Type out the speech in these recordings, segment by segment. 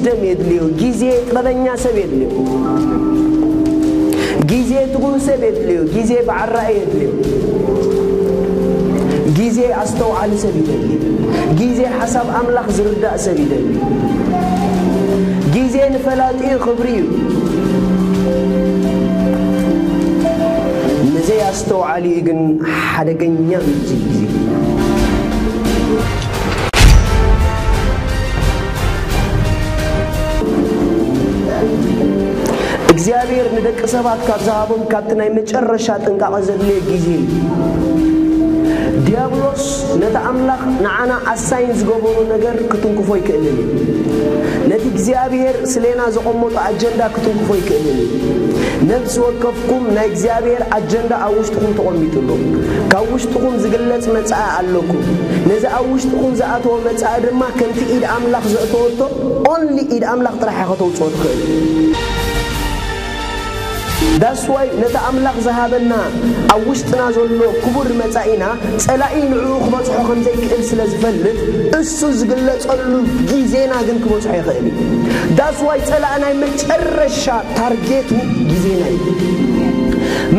ዓለም የድልዮ። ግዜ ጥበበኛ ሰብ የድልዮ። ግዜ ትጉህ ሰብ የድልዮ። ግዜ በዓል ራእይ የድልዮ። ግዜ ኣስተውዓሊ ሰብ ይደሊ። ግዜ ሓሳብ ኣምላኽ ዝርዳእ ሰብ ይደሊ። ግዜ ንፈላጢኡ ክብሪ እዩ። ንዘይ ኣስተውዓሊኡ ግን ሓደገኛ እዩ እዚ ግዜ። እግዚኣብሔር ንደቂ ሰባት ካብ ዝሃቦም ካብቲ ናይ መጨረሻ ጥንቃቐ ዘድልዮ ግዜ እዩ። ዲያብሎስ ነቲ ኣምላኽ ንዓና ኣሳይን ዝገበሮ ነገር ክትንክፎ ይክእልን እዩ። ነቲ እግዚኣብሔር ስሌና ዘቐመጦ ኣጀንዳ ክትንክፎ ይክእልን እዩ። ነፍሲ ወከፍኩም ናይ እግዚኣብሔር ኣጀንዳ ኣብ ውሽጥኹም ተቐሚጡ ኣሎ። ካብ ውሽጥኹም ዝግለጽ መጻኢ ኣለኩም። ነዚ ኣብ ውሽጥኹም ዝኣተወ መጻኢ ድማ ከምቲ ኢድ ኣምላኽ ዘእተወቶ፣ ኦንሊ ኢድ ኣምላኽ ጥራሕ እያ ከተውጽኦ ትኽእል። ዳስዋይ ነቲ ኣምላኽ ዝሃበና ኣብ ውሽጥና ዘሎ ክቡር መጻኢና ጸላኢ ንዕኡ ክበጽሖ ከም ዘይክእል ስለ ዝፈልጥ፣ እሱ ዝግለጸሉ ግዜና ግን ክበጽሖ ይኽእል እዩ። ዳስዋይ ጸላኢ ናይ መጨረሻ ታርጌቱ ግዜና እዩ።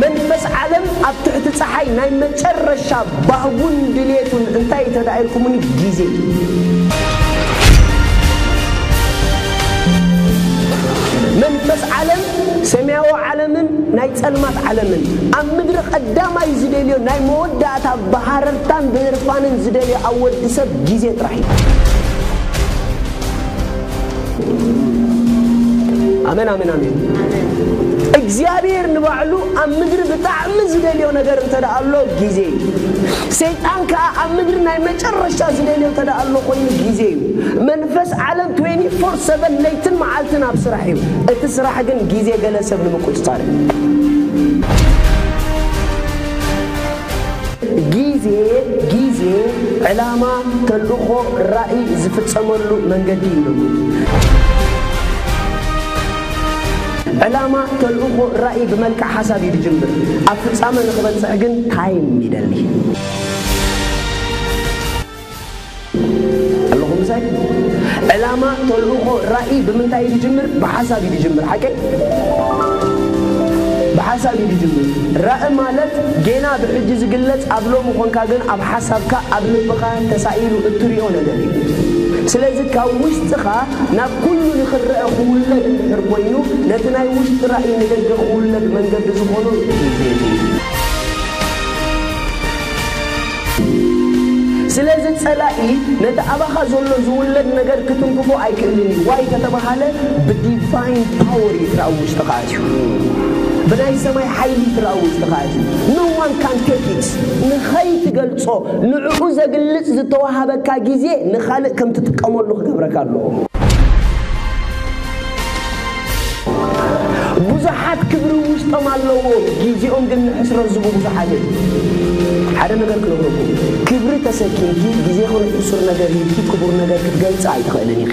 መንፈስ ዓለም ኣብ ትሕቲ ጸሓይ ናይ መጨረሻ ባህጉን ድሌቱን እንታይ እዩ ተዳኢልኩምኒ? ግዜ እዩ። መንፈስ ዓለም ሰማያዊ ዓለምን ናይ ጸልማት ዓለምን ኣብ ምድሪ ቀዳማይ ዝደልዮ ናይ መወዳእታ ብሃረርታን ብህርፋንን ዝደልዮ ኣብ ወዲ ሰብ ግዜ ጥራሕ እዩ። ኣሜን፣ ኣሜን፣ ኣሜን። እግዚኣብሔር ንባዕሉ ኣብ ምድሪ ብጣዕሚ ዝደልዮ ነገር እንተ ደኣ ኣሎ ግዜ እዩ። ሰይጣን ከኣ ኣብ ምድሪ ናይ መጨረሻ ዝደልዮ እንተ ደኣ ኣሎ ኮይኑ ግዜ እዩ። መንፈስ ዓለም ትዌንቲ ፎር ሰቨን ለይትን መዓልትን ኣብ ስራሕ እዩ። እቲ ስራሕ ግን ግዜ ገለ ሰብ ንምቁጽጻር እዩ። ግዜ፣ ግዜ፣ ዕላማ፣ ተልእኾ፣ ራእይ ዝፍጸመሉ መንገዲ እዩ። ዕላማ፣ ተልእኾ፣ ራእይ ብመልክዕ ሓሳብ እዩ ዝጅምር። ኣብ ፍጻመ ንኽበጽሕ ግን ታይም ይደሊ። ኣለኹም ምሳይ? ዕላማ፣ ተልእኾ፣ ራእይ ብምንታይ እዩ ዝጅምር? ብሓሳብ እዩ ዝጅምር። ሓቀይ? ብሓሳብ እዩ ዝጅምር። ራእይ ማለት ጌና ብሕጂ ዝግለጽ ኣብ ሎሚ ኾንካ ግን ኣብ ሓሳብካ፣ ኣብ ልብኻ ተሳኢሉ እትሪኦ ነገር እዩ። ስለዚ ካብ ውሽጥኻ ናብ ኩሉ ንኽረአ ክውለድ እንድሕር ኮይኑ፣ ነቲ ናይ ውሽጢ ራእይ ንደገ ክውለድ መንገዲ ዝኾኖ ግዜ እዩ። ስለዚ ጸላኢ ነቲ ኣባኻ ዘሎ ዝውለድ ነገር ክትንክፎ ኣይክእልን እዩ። ዋይ ተተባሃለ ብዲቫይን ፓወር እዩ ትረኣ ውሽጥኻ ኣትዩ። ብናይ ሰማይ ሓይሊ እዩ ትረኣ ውሽጥኻ ኣትዩ። No one can take it። ንኸይትገልጾ ንዕኡ ዘግልጽ ዝተዋሃበካ ግዜ ንኻልእ ከም ትጥቀመሉ ክገብረካ ኣለዎ። ብዙሓት ክብሪ ውሽጦም ኣለዎ፣ ግዜኦም ግን ንሕስረት ዝቡ ብዙሓት እዮም። ሓደ ነገር ክነግረኩም፣ ክብሪ ተሰኪምኪ ግዜ ኾነ ሕሱር ነገር ሂብኪ ክቡር ነገር ክትገልጺ ኣይትኽእልን ኢኺ።